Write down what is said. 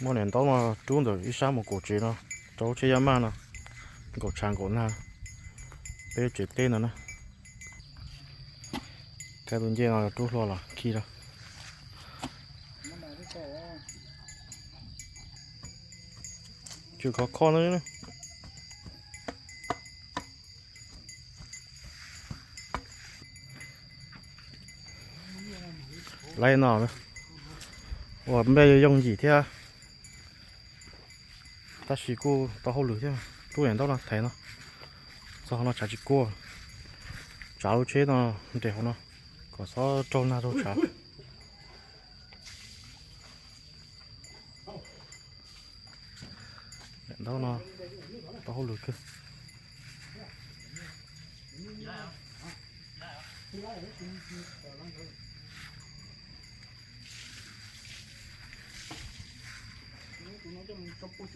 Muab niam ntaub no rub ntawm ib sab mus kaum tsev no, rau lub tsheb yaj maj no, nkaum tshav nkaum nag, peb tsev teb ntawd na. Kaw tus ncej no rub hlua los khi rau. Tsw khov kho na. Laib no uas nplej yooj yim thiab, tab sis kuj tau hauj lwm thiab. Rub niam ntaub no thaiv no, txog no tshav tsis kuaj. Tsav lub tsheb no nres hauv no, kom txhob raug nag raug tshav. Niam ntaub no tau hauj lwm kawg.